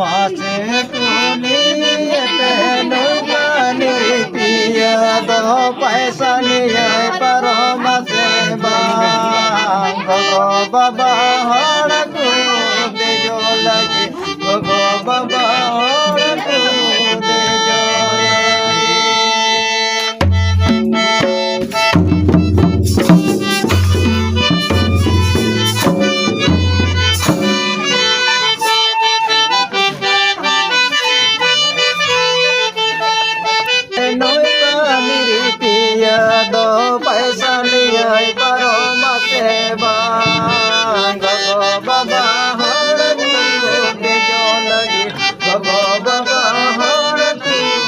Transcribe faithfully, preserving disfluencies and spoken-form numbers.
ᱢᱟᱥᱮ ᱠᱩᱞᱤᱭᱮ ᱯᱮ ᱱᱩᱭ ᱢᱟᱹᱱᱤ ᱯᱤᱭᱟᱹ ᱫᱚ ᱯᱟᱭᱥᱟ ᱱᱤᱭᱟᱹ ᱯᱟᱨᱚᱢᱟ ᱥᱮ ᱵᱟᱝ? ᱜᱚᱜᱚ ᱵᱟᱵᱟ ᱦᱚᱸ